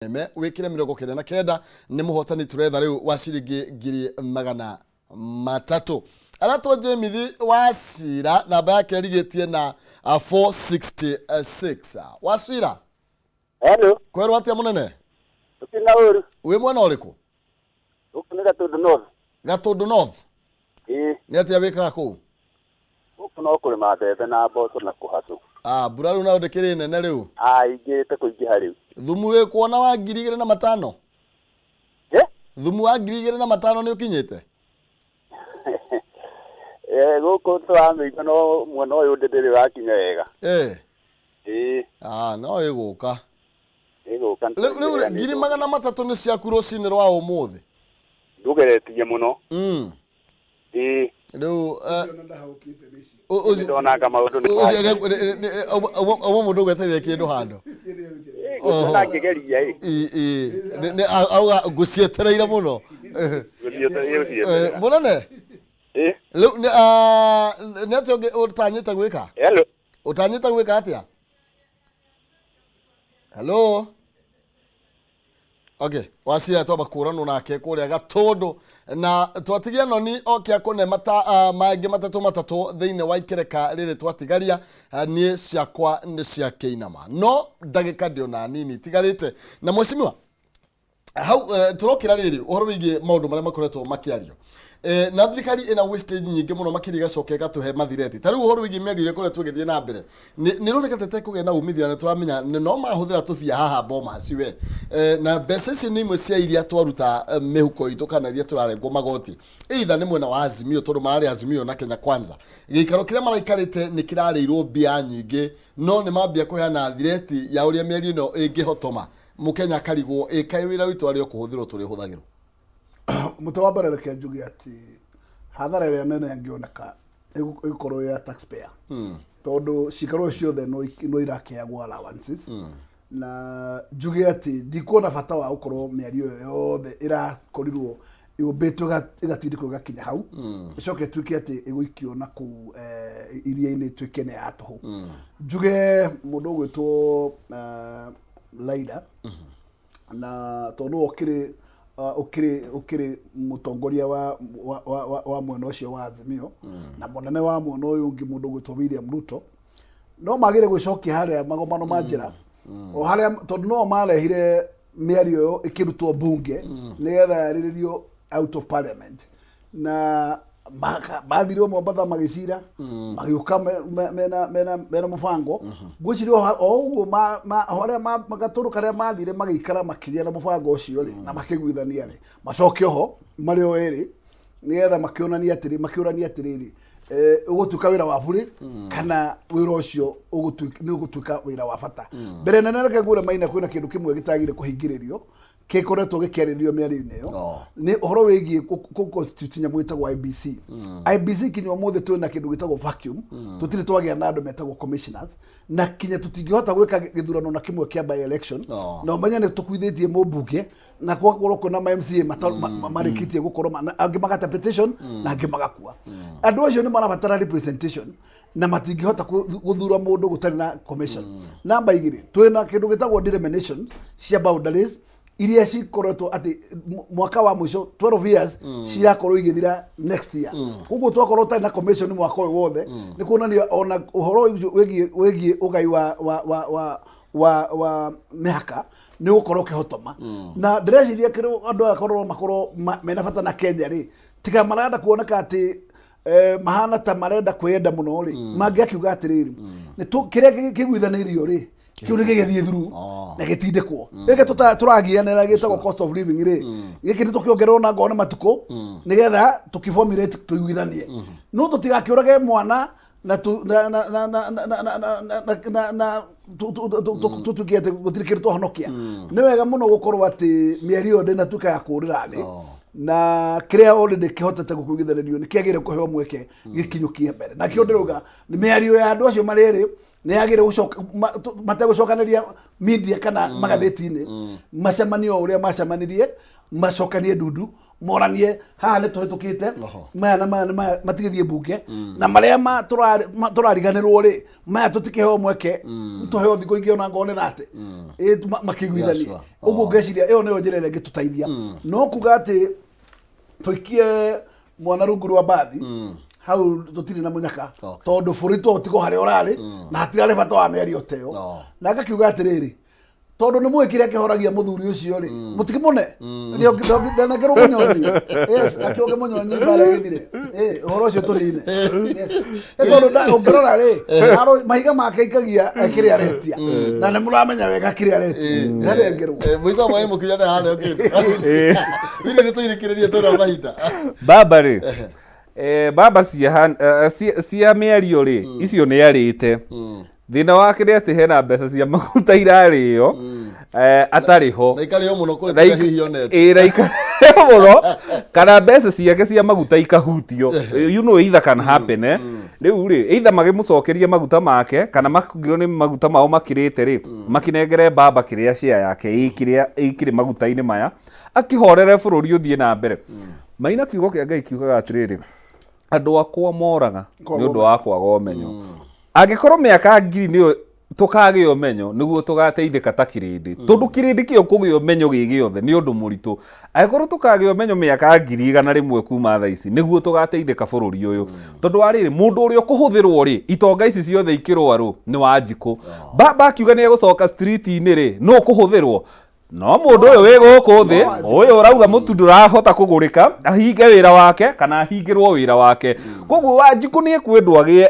Eme wikire 99 nĩ mũhotani tũretha rĩu wa ciringi 300,000. Aratwo Jemithi wa Cira, namba yake ĩrigĩtie na 466. Wa Cira. Hello. Kwerwo atĩa mũnene? Tũtina ũru. Wĩ mwena ũrĩkũ? Gũkũ nĩ Gatũndũ North. Gatũndũ North? Ĩĩ. Nĩ atĩa wĩkaga kũu? Gũkũ no kũrĩma mbembe na mboco na kũhatũ. Ah, mbura rĩu nayo ndĩkĩrĩ nene rĩu. Ah, ingĩte kũingĩha rĩu. Thumu wĩ kuona wa 2500? Eh? Thumu wa 2500 nĩ ũkinyĩte? Eh, gũkũ tũramĩigua no mwena ũyũ ndĩ ndĩrĩ ũrakinya wega. Eh. Ĩĩ. Ah, no ĩgũka. Ĩgũka. Rĩu 300,000 nĩ ciaku rũcinĩ rwa ũmũthĩ. Ndũgeretie mũno. Ĩĩ. Rĩu Ũcio ndahaũkĩte nĩcio. Nĩ ndonanga maũndũ nĩ ũmwe mũndũ ũgwetereire kĩndũ handũ. Gũthiĩ ngĩgeria ĩ. Ĩ, nĩ auga ngũcietereire mũno. Gũthiĩ Mũnene. Ĩ. Rĩu nĩ nĩ atĩa ũngĩ ũtanyĩte gwĩka? Hello. Ũtanyĩte gwĩka atĩa? Hello. Okay, wacia twamba kũranwo nake kũrĩa Gatũndũ na twatigia noni oke akũne mata mangĩ matatũ matatũ thĩinĩ wa ikereka rĩrĩ twatigaria. Niĩ ciakwa nĩ cia kĩinama no ndagĩka ndĩona nini tigarĩte na mheshimiwa hau. Tũrokĩra rĩrĩ ũhoro wĩgiĩ maũndũ marĩa makoretwo makĩario. Na thirikari ĩna wastage nyingĩ mũno makĩria, ĩgacoka ĩgatũhe mathireti. Ta rĩu ũhoro wĩgiĩ mĩario ĩrĩa ĩkoretwo ĩgĩthiĩ na mbere nĩ ĩroneka ta ĩtekũgĩa na umithio, na nĩ tũramenya nĩ no mahũthĩra tũbia haha Bomas we. Na mbeca icio nĩ imwe cia iria twaruta mĩhuko itũ kana iria tũrarengwo magoti, either nĩ mwena wa Azimio, tondũ mararĩ Azimio na Kenya Kwanza. Gĩikaro kĩrĩa maraikarĩte nĩ kĩrarĩirwo mbia nyingĩ, no nĩ mambia kũheana thireti ya ũrĩa mĩario ĩno ĩngĩhotoma. Mũkenya akarigwo ĩ kaĩ wĩra witũ arĩ o kũhũthĩrwo tũrĩhũthagĩrwo. Mũtĩ wa mbere, reke njuge atĩ hathara ĩrĩa nene ĩngĩoneka ĩgũkorwo ya taxpayer, tondũ cikaro ciothe no irakĩagwo allowances. Na njuge atĩ ndikuona bata wa gũkorwo mĩario ĩyo yothe ĩrakorirwo yũmbĩtwo ĩgatindĩkwo ĩgakinya hau, ĩcoke ĩtuĩke atĩ ĩgũikio na kũu iria-inĩ, ĩtuĩke nĩ ya tũhũ. Njuge mũndũ ũgwĩtwo Raila, na tondũ nĩwe ũkĩrĩ mũtongoria wa mwena ũcio wa Azimio, na mũnene wa mwena ũyũ ũngĩ mũndũ ũgwĩtwo William Ruto, no magĩre gwĩcokia harĩa magomano ma njĩra o harĩa, tondũ no marehire mĩario ĩyo ĩkĩrutwo mbunge nĩgetha yarĩrĩrio out of parliament. Na mathire Mombatha magĩcira, magĩũka mena mũbango. Ngwĩciria o ũguo harĩa gatũrũ karĩa mathire magĩikara makĩgĩa na mũbango ũcio rĩ, na makĩiguithania rĩ, macoke oho marĩ o erĩ nĩgetha makĩonania atĩrĩ, makĩũrania atĩrĩrĩ, ũgũtuĩka wĩra wa burĩ kana wĩra ũcio nĩ ũgũtuĩka wĩra wa bata. Mbere nene, reke ngwĩre Maina, kwĩna kĩndũ kĩmwe gĩtagĩrĩire kũhingĩrĩrio gĩkoretwo gĩkĩarĩrĩrio mĩario-inĩ ĩyo. Nĩ ũhoro wĩgiĩ kũ constitute nyamũ ĩtagwo IBC. IBC kinya ũmũthĩ twĩna kĩndũ gĩtagwo vacuum. Tũtirĩ twagĩa na andũ metagwo commissioners, na kinya tũtingĩhota gwĩka gĩthurano na kĩmwe kĩa by election. Na ũmenye nĩ tũkuithĩtie mũmbunge na gwakorwo kwĩna ma MCA marĩkĩtie gũkorwo na angĩ magate petition na angĩ magakua. Andũ acio nĩ marabatara representation na matingĩhota gũthura mũndũ gũtarĩ na commission. Namba igĩrĩ, twĩna kĩndũ gĩtagwo delimination cia boundaries iria cikoretwo atĩ mwaka wa mũico 12 years cirakorwo igĩthira next year. Koguo twakorwo ũtarĩ na commission mwaka ũyũ wothe, nĩ kuonania ona ũhoro wĩgiĩ ũgai wa mĩhaka nĩ ũgũkorwo ũkĩhotoma. Na ndĩreciria kĩrĩa andũ aya korwo makorwo mena bata na Kenya rĩ, tiga marenda kuoneka atĩ mahana ta marenda kwĩyenda mũno rĩ, mangĩakiuga atĩrĩrĩ, nĩ kĩrĩa kĩiguithanĩirio rĩ, kĩu nĩ gĩgĩthiĩ through na gĩtindĩkwo. Gĩkĩ tũragianĩra gĩtagwo cost of living rĩ, gĩkĩ nĩ tũkĩongererwo na ngorwo nĩ matukũ nĩgetha tũkĩformulate tũiguithanie, no tũtigakĩũrage mwana na tu na na na na na na na na na na na tũtuĩke atĩ gũtirĩ kĩndũ twahonokia. Nĩ wega mũno gũkorwo atĩ mĩario ĩyo ndĩnatuĩka ya kũũrĩra thĩ, na kĩrĩa already kĩhotete gũkũiguithanĩrio nĩ kĩagĩrĩire kũheo mweke gĩkinyũkie mbere. Na kĩo ndĩrauga nĩ mĩario ya andũ acio marĩ erĩ nĩ yagĩrĩire gũcoka mategũcokanĩria media kana magathĩti-inĩ, macemanie o ũrĩa macemanirie, macokanie ndundu. Moranie haha nĩ tũhĩtũkĩte. Maya na maya na maya matigĩthiĩ mbunge, na marĩa tũrariganĩrwo rĩ, maya tũtikĩheo mweke, tũheo thikũ ingĩ ona ngorwo nĩ 30. Ĩ, makĩiguithanie. Ũguo ngeciria ĩyo nĩyo njĩra ĩrĩa ĩngĩtũteithia, no kuga atĩ tũikie mwana rungu rwa mbathi, hau tũtirĩ na mũnyaka, tondũ bũrũri to ũtigwo harĩa ũrarĩ na hatirarĩ bata wa mĩario ta ĩyo. Na ngakiuga atĩrĩrĩ, tondũ nĩ mũĩ kĩrĩa kĩhoragia mũthuri ũcio rĩ, mũtikĩmũne ndanengerwo mũnyonyi. Yes, akĩoge mũnyonyi mbara ĩgĩthire. Ĩ, ũhoro ũcio tũnine. Yes. Nĩ tondũ ũngĩrora rĩ, mahiga make aikagia kĩrĩa aretia, na nĩ mũramenya wega kĩrĩa aretia, ndanengerwo. Mũico wa mweri mũkinya nĩ harĩa kĩndũ wili nĩ tũirĩkĩrĩrie tũna mahinda. Baba rĩ, baba cia mĩario rĩ, icio nĩ arĩte. Thĩna wake nĩ atĩ hena mbeca cia maguta irarĩo atarĩ ho. Na ikarĩo mũno kũrĩ tiga hihi onete. Ĩ, na ikarĩo mũno kana mbeca ciake cia maguta ikahutio. Either can happen, eh. Rĩu rĩ, either magĩmũcokerie maguta make kana makĩngirwo nĩ maguta mao makĩrĩte rĩ, makĩnengere baba kĩrĩa share yake ĩ kĩrĩa ĩkĩrĩ maguta-inĩ maya, akĩhorere bũrũri ũthiĩ na mbere. Maina, kiugo kĩa Ngai kiugaga atĩrĩrĩ, andũ akwa moraga nĩ ũndũ wa kwaga ũmenyo. Angĩkorwo mĩaka 1000 nĩyo tũkagĩa ũmenyo nĩguo tũgateithĩka ta kĩrĩndĩ, tondũ kĩrĩndĩ kĩo kũgĩa ũmenyo gĩ gĩothe nĩ ũndũ mũritũ. Angĩkorwo tũkagĩa ũmenyo mĩaka 100,000 kuma thaa ici nĩguo tũgateithĩka bũrũri ũyũ, tondũ wa rĩrĩ, mũndũ ũrĩa ũkũhũthĩrwo rĩ, itonga ici ciothe ikĩrwarũ nĩ Wanjikũ. Baba akiuga nĩ egũcoka street-inĩ rĩ, nũ ũkũhũthĩrwo? No mũndũ ũyũ wĩ gũkũ thĩ, ũyũ ũrauga mũtu ndũrahota kũgũrĩka, ahinge wĩra wake kana ahingĩrwo wĩra wake. Koguo Wanjikũ nĩ ekwendwo agĩe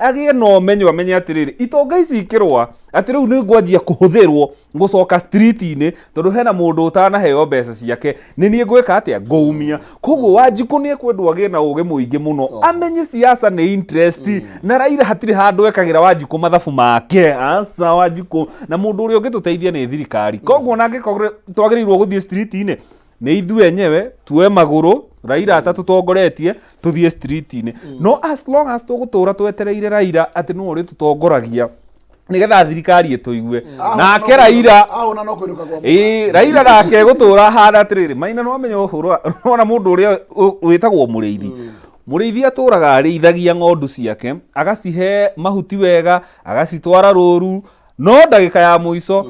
agĩe na ũmenyo, amenye atĩrĩrĩ, itonga ici ikĩrũa atĩ rĩu nĩ ngwanjia kũhũthĩrwo gũcoka street-inĩ, tondũ hena mũndũ ũtanaheo mbeca ciake, nĩ niĩ ngwĩka atĩa, ngũumia. Koguo Wanjikũ nĩ ekwendwo agĩe na ũgĩ mũingĩ mũno, amenye siasa nĩ interest, na Raila hatirĩ handũ ekagĩra Wanjikũ mathabu make. Aca, Wanjikũ na mũndũ ũrĩa ũngĩtũteithia nĩ thirikari. Koguo ona angĩkorwo twagĩrĩirwo gũthiĩ street-inĩ, nĩ ithuĩ enyewe tuoe magũrũ, Raila atatũtongoretie, tũthiĩ street-inĩ. No as long as tũgũtũra twetereire Raila atĩ nĩwe ũrĩtũtongoragia nĩgetha thirikari ĩtũigue, nake Raila Ahona no kũinũka kwa. Ĩĩ, Raila nake gũtũra hana atĩrĩrĩ, Maina, no amenya ũhoro ona mũndũ ũrĩa wĩtagwo mũrĩithi. Mũrĩithi atũraga arĩithagia ng'ondu ciake, agacihe mahuti wega, agacitwara rũru, no ndagĩka ya mũico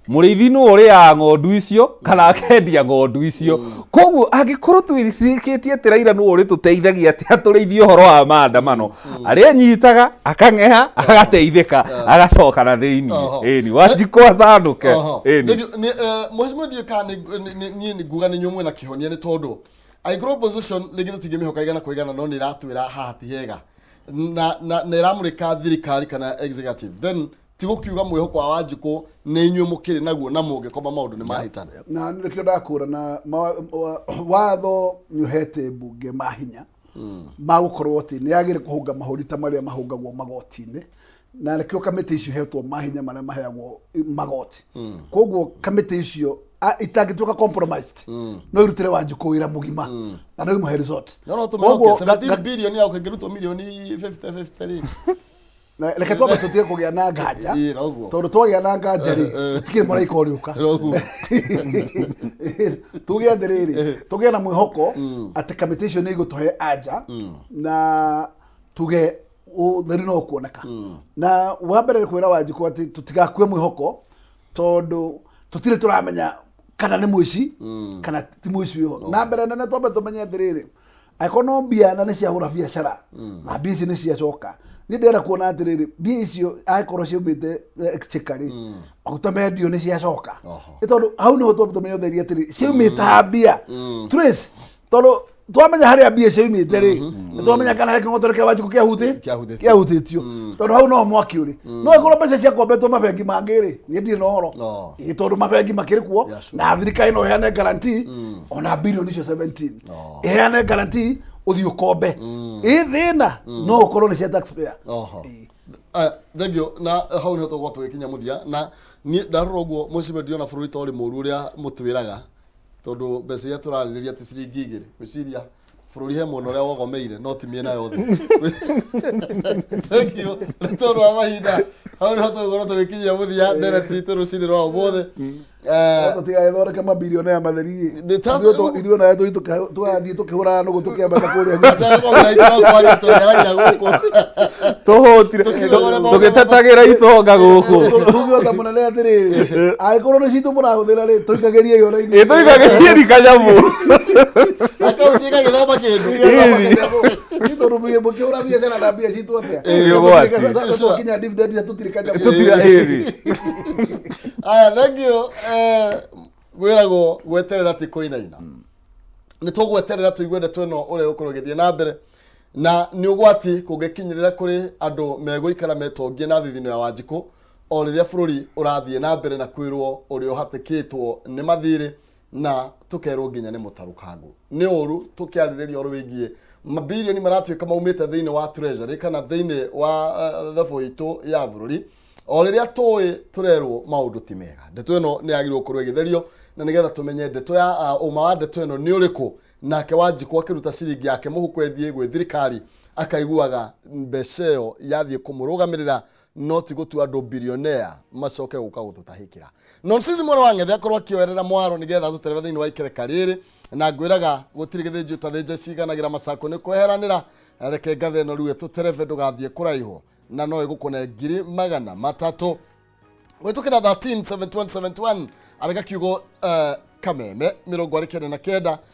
mũrĩithi nĩwe ũrĩaga ng'ondu icio kana akendia ng'ondu icio. Koguo angĩkorwo twĩcikĩtie atĩ Raila nĩwe ũrĩtũteithagia atĩ atũrĩithie ũhoro wa maandamano, arĩa anyitaga akang'eha agateithĩka agacoka na thĩinĩ. Ĩni, Wanjikũ acanũke. Ĩni. Mheshimiwa, ndiũĩ kana niĩ nĩ nguga nĩ inyuĩ mwĩna kĩhonia, nĩ tondũ angĩkorwo opposition rĩngĩ tũtingĩmĩhoka igana kwa igana, no nĩ ĩratwĩra haha ti hega na ĩramũrĩka thirikari kana executive, then ti gũkiuga mwĩhoko wa Wanjikũ nĩ inyuĩ mũkĩrĩ naguo na mũngĩkoma maũndũ nĩ mahĩtana. Na nĩkĩo ndakũra na watho nĩ ũhete mbunge mahinya ma gũkorwo atĩ nĩ yagĩrĩ kũhũnga mahũri ta marĩa mahũngagwo magoti-inĩ, na nĩkĩo kamĩtĩ icio ihetwo mahinya marĩa maheagwo magoti. Koguo kamĩtĩ icio itangĩtuĩka compromised, no irutĩre Wanjikũ wĩra mũgima na no imũhe result. No tũmĩhoke 17 billion ya ũkĩngĩrutwo milioni 50 50 rĩ. Na reke twambe tũtige kũgĩa na nganja. Ĩĩ, noguo. Tondũ twagĩa na nganja rĩ, tũtikĩrĩ mũraika ũrĩũka. Noguo. Tuge atĩrĩrĩ, tũgĩe na mwĩhoko atĩ kamĩtĩ icio nĩ igũtũhe anja na tuge ũtheri no ũkuoneka. Na wa mbere nĩ kwĩra Wanjikũ atĩ tũtigakue mwĩhoko, tondũ tũtirĩ tũramenya kana nĩ mũici kana ti mũici wĩho. Na mbere nene twambe tũmenye atĩrĩrĩ, angĩkorwo no mbia na nĩ ciahũra biacara na mbia icio nĩ ciacoka, niĩ ndĩrenda kuona atĩrĩrĩ, mbia icio angĩkorwo ciumĩte Exchequer rĩ, maguta mendio nĩ ciacoka? Nĩ tondũ hau nĩho twambe tũmenye ũtheri atĩrĩ, ciumĩte ha mbia trace, tondũ twamenya harĩa mbia ciaumĩte rĩ, nĩ twamenya kana he kĩng'otore kĩa Wanjikũ kĩahuti Kĩahutĩtio. Kĩahutĩtio, tondũ hau noho mwaki ũrĩ. No ĩkorwo mbeca ciakombetwo mabengi mangĩ rĩ, niĩ ndirĩ na ũhoro. Ĩ, tondũ mabengi makĩrĩ kuo. Na thirikari no ĩheane guarantee ona bilioni icio 17, ĩheane guarantee ũthiĩ ũkombe. Ĩ thĩna no ũkorwo nĩ cia taxpayer. Ĩ. Thengiũ. Na hau nĩho tũgũkorwo tũgĩkinya mũthia. Na niĩ ndarora ũguo, mwĩciria ndĩrona bũrũri ta ũrĩ mũũru ũrĩa mũtwĩraga, tondũ mbeca iria tũrarĩrĩria ti ciringi 2, gwĩciria Bũrũri he mwena ũrĩa wogomeire no ti mĩena yothe. Thank you. Nĩ tondũ wa mahinda hau nĩho tũgũkorwo tũgĩkinyia mũthia ndereti itũ rũcinĩ rwa ũmũthĩ. Tũtigagĩthondeke mabilionea matheri. Nĩ Ithuĩ nawe tũgathiĩ tũkĩhũraga nũgũ tũkĩambata kũrĩa. Tũrĩaragia gũkũ. Tũhũtire. Tũkiugaga ũrĩa maũndũ Tũgĩtetagĩra itonga gũkũ. Tuge ota mũnene atĩrĩrĩ, angĩkorwo nĩ citũ mũrahũthĩra rĩ, tũikagĩrie ona ithuĩ. Ĩ tũikagĩrie ri kanyamũ. Akaunti ĩgagĩthoma kĩndũ. Nĩ tondũ mũkĩhũra biacara na mbia citũ atĩa? Ĩ, ũgwati. Tũkinya dividend tũtirĩ kanyamũ. Tũtira ĩri. Aya, thank you. Gwĩragwo gweterera ti kũinaina. Nĩ tũgweterera tũigue ndeto ĩno ũrĩa ĩgũkorwo ĩgĩthiĩ na mbere, na nĩ ũgwati kũngĩkinyĩrĩra kũrĩ andũ megũikara metongie na thithino ya Wanjikũ o rĩrĩa bũrũri ũrathiĩ na mbere na kwĩrwo ũrĩa ũhatĩkĩtwo nĩ mathirĩ na tũkerwo nginya nĩ mũtarũkangu. Nĩ ũru tũkĩarĩrĩria ũhoro wĩgiĩ mabirioni maratuĩka maumĩte thĩinĩ wa treasury kana thĩinĩ wa thabu itũ ya bũrũri o rĩrĩa tũĩ tũrerwo maũndũ ti mega. Ndeto ĩno nĩ yagĩrĩirwo gũkorwo ĩgĩtherio na nĩgetha tũmenye ndeto ya ũma wa ndeto ĩno nĩ ũrĩkũ. Nake Wanjikũ akĩruta ciringi yake mũhuko ĩthiĩ gwĩ thirikari akaiguaga mbeca ĩyo yathiĩ kũmũrũgamĩrĩra, no ti gũtua andũ bilionea macoke gũka gũtũtahĩkĩra. Nonsense mwana wa Ng'ethe akorwo akĩoerera mwaro nĩgetha atũterebe thĩinĩ wa ikereka rĩrĩ, na ngwĩraga gũtirĩ gĩthĩnji ũtathĩnja ciganagĩra macako nĩ kweheranĩra. Reke ngathe ĩno rĩu ĩtũterebe ndũgathiĩ kũraihu, na no ĩgũkũne 300,000 gwĩtũkĩra 13 71 71 arega kiugo kameme 99.